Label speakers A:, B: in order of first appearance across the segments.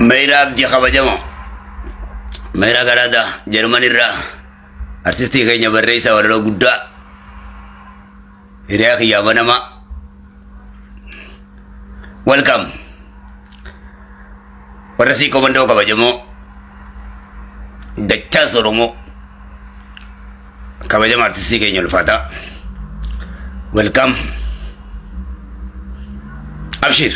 A: Meeyraa Abdii kabajamoo. Meeyraa Garaadaa Jarman irraa artistii keenya barreessaa walaloo guddaa hiriyaa kiyya amanamaa. Welcome. Warra sii komandoo kabajamoo dachaas Oromoo kabajama artistii keenya ulfaataa. Welcome. Abshir.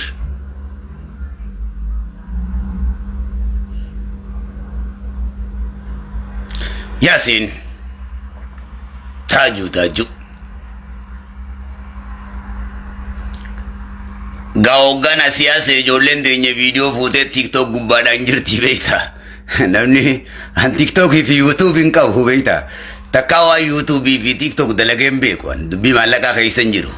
A: Yaasiin. Taajuu taajuu. Gaa hoggana siyaasa ijoolleen teenya viidiyoo fuutee TikTok gubbaadhaan jirti beekta. Namni an TikTokii fi YouTube hin qabu beekta. Takkaa waan YouTube fi TikTok dalagee hin beeku. An dubbii maallaqaa keessa hin jiru.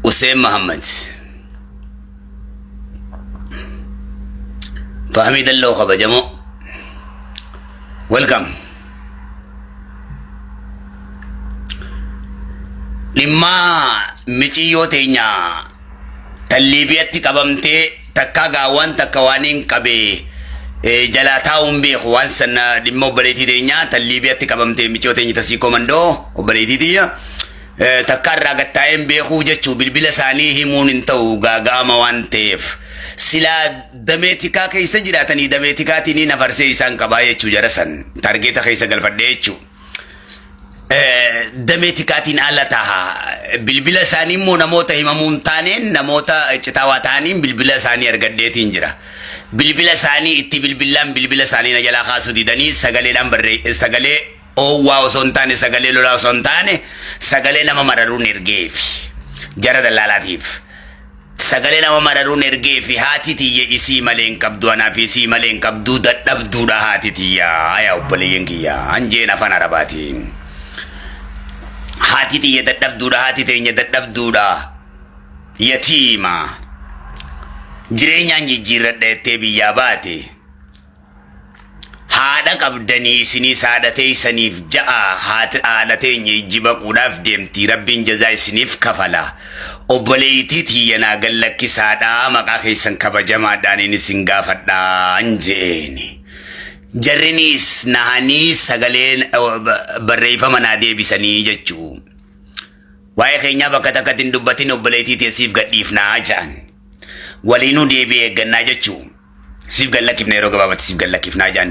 A: Hussein Mahammad. Fahmii Dalloo kabajamoo. Welcome. Dhimmaa miciyyoo teenya tan Liibiyatti qabamtee takkaa gaawwan takka waan hin qabe jalaa taa'uun beeku waan sana dhimma obboleettii teenyaa tan Liibiyatti qabamtee miciyyoo teenya tasii komandoo obboleettii tiyya takkaa irraa gattaa'ee hin beekuu jechuu bilbila isaanii himuun hin ta'u gaaga'ama waan ta'eef silaa damee tikaa keessa jiraatanii damee tikaatiin nafarsee isaan qabaa jechuu jara san targeeta keessa galfadhee jechuu. Damee tikaatiin ala taha. Bilbila isaanii immoo namoota himamuu hin taaneen namoota citaawaa ta'aniin bilbila isaanii argadheetiin jira. Bilbila isaanii itti bilbilaan bilbila isaanii na jalaa kaasuu didanii sagaleedhaan barree sagalee oowwaa osoo hin taane sagalee lolaa osoo hin taane sagalee nama mararuun ergeefi jara dallaalaatiif. Sagalee nama mararuun ergeefi haati tiyya isii malee hin qabdu anaaf isii malee hin qabdu dadhabduudha haati tiyya yaa obboleeyyan kiyya anjeen afaan arabaatiin. Haati tiyya dadhabduudha haati teenya dadhabduudha yatiima jireenyaan jijjiirradha jettee biyyaa baate. Haadha qabdanii isiniis haadha teeysaniif ja'a haadha teenya ijji baquudhaaf deemti rabbiin jazaa isiniif kafala obboleeytii tiyya naa gallakkisaadha maqaa keessan kabajamaadhaaniin isin gaafadhaan je'eeni jarriniis nahanii sagalee barreeffama naa deebisanii jechuu waa'ee keenyaa bakka takkatti hin dubbatin obboleeytii tee siif gadhiifnaa ja'an waliinuu deebii eeggannaa jechuu Siif gad lakkifna yeroo gabaabatti siif gad lakkifnaa jedhan.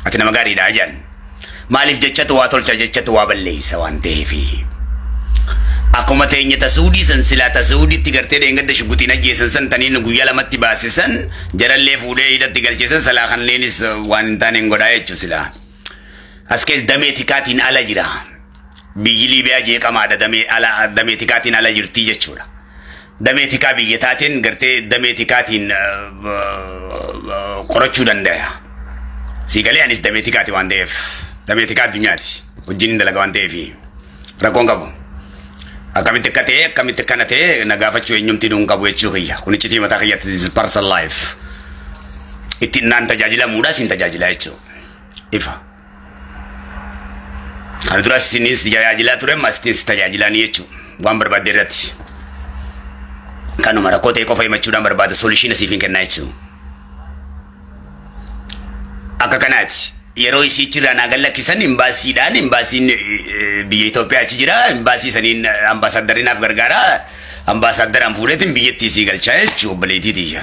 A: Ati nama gaariidha jedhan. Maaliif jechatu waa tolcha jechatu waa balleessa waan ta'eefi. Akkuma teenya ta Suudii san silaa ta Suudiitti gartee dheengadda shugguxiin ajjeesan san taniin guyyaa lamatti baase san jarallee fuudhee hidhatti galchee san salaa kanneenis waan hin taane hin godhaa jechuu silaa. As keessa damee tikaatiin ala jira. Biyyi Liibiyaa jeeqamaadha damee ala damee tikaatiin ala jirtii jechuudha. Damee tikaa biyya taateen gartee damee tikaatiin qorachuu danda'a. Sii galee anis damee tikaati waan ta'eef damee tikaa addunyaati wajjin hin dalaga waan ta'eef rakkoon qabu. Akkamitti akka ta'e akkamitti akkana ta'e na gaafachuu eenyumti nuun qabu jechuu kiyya. Kun iccitii mataa kiyyaatti this is personal life. Ittiin naan tajaajilamuudha siin tajaajilaa jechuudha. Ifa. Kana duras isiniin si tajaajilaa ture amma isiin si tajaajilaanii jechuudha. Waan barbaadde irratti. Kanuma rakkoo ta'e qofa himachuudhaan barbaada solution siif hin kennaa jechuudha. Akka kanaati. Yeroo isii achirraa naa gallakkisan imbaasiidhaan imbaasiin biyya Itoophiyaa achi jira imbaasii saniin ambaasaaddarri naaf gargaara ambaasaaddaraan fuudheetiin biyyattii isii galchaa jechuudha obboleettii tiyya.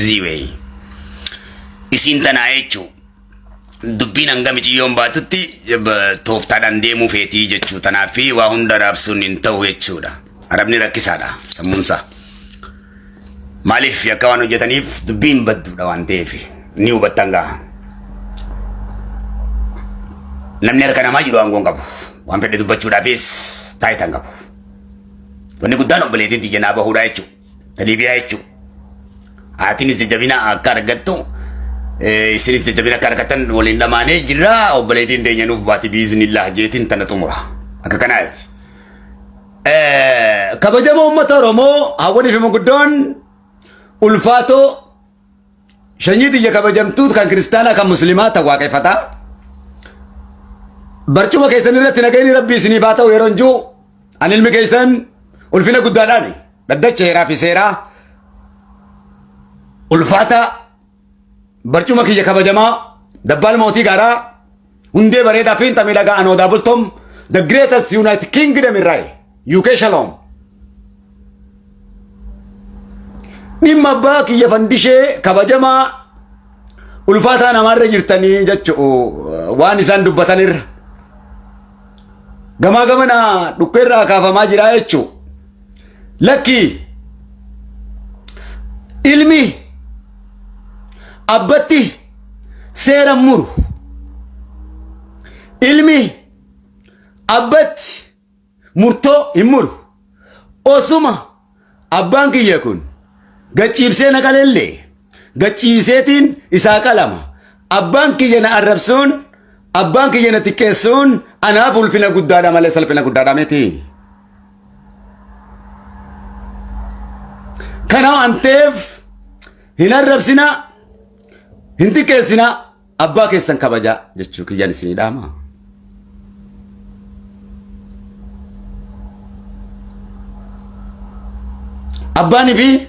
A: Ziwee. Isiin tanaa jechuudha. Dubbiin hanga miciyyoon baatutti tooftaadhaan deemuu feetii jechuu tanaaf fi waa hunda raabsuun hin ta'u jechuudha. Arabni rakkisaadha sammuunsaa. Maaliif yakka waan hojjetaniif dubbiin badduudha waan ta'eef ni hubattan gaha. Namni harka namaa jiru aangoo hin qabu. Waan fedhe dubbachuudhaafis taayitaa hin qabu. Wanni guddaan obboleettiin tiyya naa bahuudha jechuudha. Ta Liibiyaa jechuudha. Haatinis jajjabina akka argattu isinis jajjabina akka argattan waliin dhamaanee jirra obboleettiin teenya nuuf baati biiznillah jeetiin tana xumura. Akka kanaati.
B: Kabajamoo uummata Oromoo hawwanii fi manguddoon ulfaatoo shanyii tiyya kabajamtuu kan kiristaanaa kan musliimaa tan waaqeffataa. Barcuma keessan irratti nagayni rabbii isiniif haa ta'u yeroon jiru ani ilmi keessan ulfina guddaadhaani. Dhaddacha heeraa fi seeraa Ulfaataa barcuma kiyya kabajamaa dabbaal mootii gaaraa hundee bareedaa fiinxa miidhagaa anoodaa bultom the greatest United Kingdom irraa UK Shalom. Dhimma abbaa kiyya fandishee kabajamaa ulfaataa namaarra jirtanii jechu'u waan isaan dubbatanirra. Gamaa gamana dhukkeerraa kaafamaa jira jechuu. Lakkii ilmi abbatti seera muru. Ilmi abbatti murtoo hin muru. Osuma abbaan kiyya kun gachiibsee na qalellee gachiiseetiin isaa qalama. Abbaan kiyya na arrabsuun abbaan kiyya na xiqqeessuun anaaf ulfina guddaadha malee salphina guddaadha miti. Kana waan ta'eef hin arrabsinaa hin xiqqeessinaa abbaa keessan kabajaa jechuu kiyyaan isinii dhaama. Abbaanii fi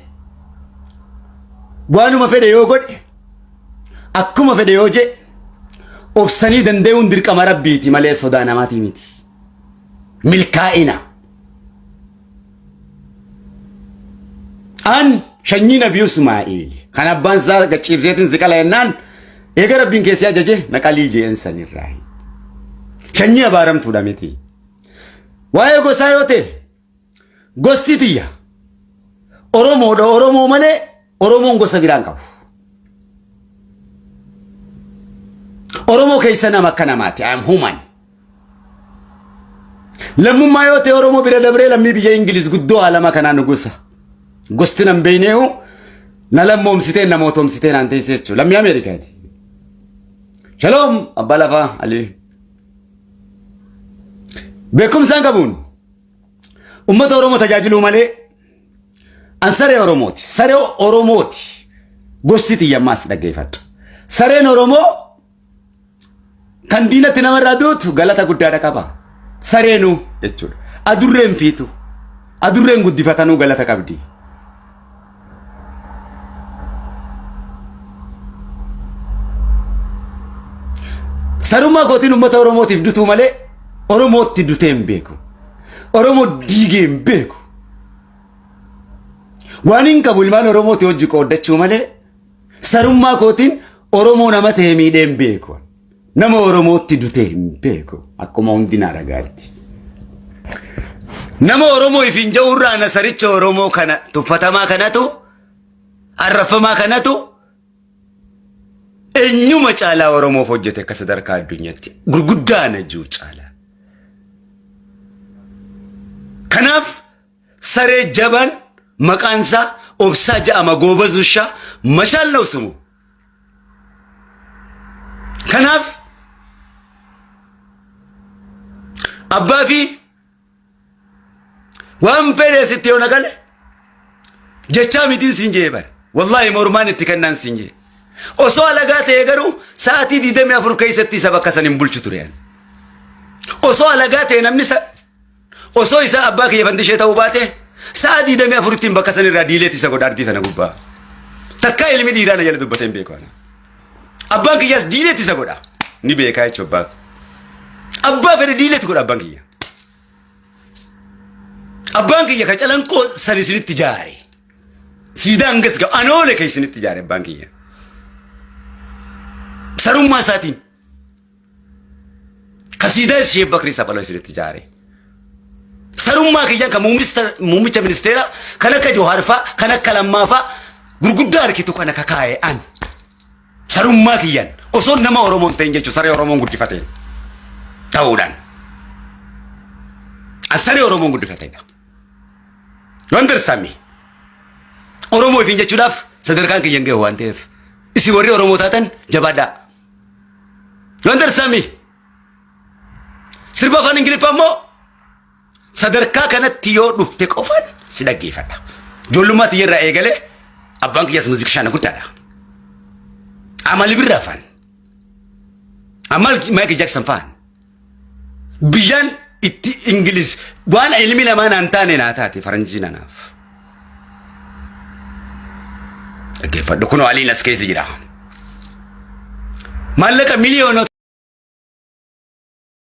B: waanuma fedhe yoo godhe akkuma fedhe yoo jedhe obsanii danda'uun dirqama rabbiiti malee sodaa namaatii miti. Milkaa'ina. An shanyii Nabii Ismaa'eel kan abbaan isaa gachiibseetiin si qala jennaan eega rabbiin keessi ajaje na qalii jeen sanirraa. Shanyii abaaramtuudha miti. Waa'ee gosaa yoo ta'e gosti tiyya Oromoodha Oromoo malee Oromoon gosa biraan qabu. Oromoo keessa nama akka namaati. I am human. Lammummaa yoo ta'e Oromoo bira dabree lammii biyya Ingiliz guddoo alama kanaa nugusa. Gosti nan beeyneehu na lammoomsitee na mootomsitee naan teessee jechuudha. Lammii Ameerikaati. Shaloom abbaa lafaa Alii. Beekumsaan qabuun uummata Oromoo tajaajiluu malee an saree Oromooti. Saree Oromooti. Gosti tiyyammaas dhaggeeffadhu. Sareen Oromoo Kan diinatti namarraa duutu galata guddaadha qaba. Sareenuu jechuudha. Adurreen fiitu. Adurreen guddifatanuu galata qabdi. Sarummaa kootiin uummata Oromootiif dutuu malee Oromootti dutee hin beeku. Oromoo diigee hin beeku. Waan hin qabu ilmaan Oromooti hojii qooddachuu malee Sarummaa kootiin Oromoo nama ta'e miidhee hin beeku. Nama Oromootti dutee hin beeku. Akkuma hundi na ragaatti. Nama Oromoo ifiin ja'urraa na saricha Oromoo kana tuffatamaa kanatu arraffamaa kanatu eenyuma caalaa Oromoof hojjete akka sadarkaa addunyaatti gurguddaa na jiru caalaa. Kanaaf Saree jabaan maqaan isaa Obsaa ja'ama goobaz ushaa mashaal ነው ስሙ። Kanaaf abbaa fi waan fedhe sitti yoo naqale jechaa mitiin siin jee bara. Wallaahi mormaan itti kennaan siin jee. Osoo alagaa ta'e garuu sa'aatii 24 keessatti isa bakka san hin bulchu ture. Osoo alagaa ta'e namni san Osoo isaa abbaa kiyya fandishee ta'uu baate sa'a 24ttiin bakka san irraa diileetti isa godha ardii tana gubbaa. Takkaa ilmi dhiiraa na jala dubbatee hin beeku ana. Abbaan kiyyaas diileetti isa godha. Ni beekaa jechuudha abbaa. Abbaa fedhe diileetti godha abbaan kiyya. Abbaan kiyya ka calanqoo san isinitti jaare. Siidaa hangas ga'a anoole ka isinitti jaare abbaan kiyya. Sarummaa isaatiin. Ka siidaa ishee Bakrii Saphaloo isinitti ijaare. Sarummaa kiyyaan kan muummicha ministeera kan akka Johaar faa kan akka Lammaa faa gurguddaa harkitu kana kakaa'e an. Sarummaa kiyyaan osoo nama Oromoon ta'in jechuun saree Oromoon guddifateen ta'uudhaan. An saree Oromoon guddifateedha. You understand me? Oromoo ifiin jechuudhaaf sadarkaan kiyyan gahu waan ta'eef. Isin warri Oromoo taatan jabaadhaa. You understand me? Sirba afaan Ingiliffaa immoo sadarkaa kanatti yoo dhufte qofaan si dhaggeeffadha. Ijoollummaa tiyya irraa eegalee abbaan kiyyaas muuziqishaana guddaadha. Amali birraa afaan. Amal Michael Jackson faan. Biyyaan itti Ingiliz waan ilmi namaa naan taane naa taate faranjiin anaaf. Dhaggeeffadhu, kunoo Aliin as keessa jira. Maallaqa miliyoonota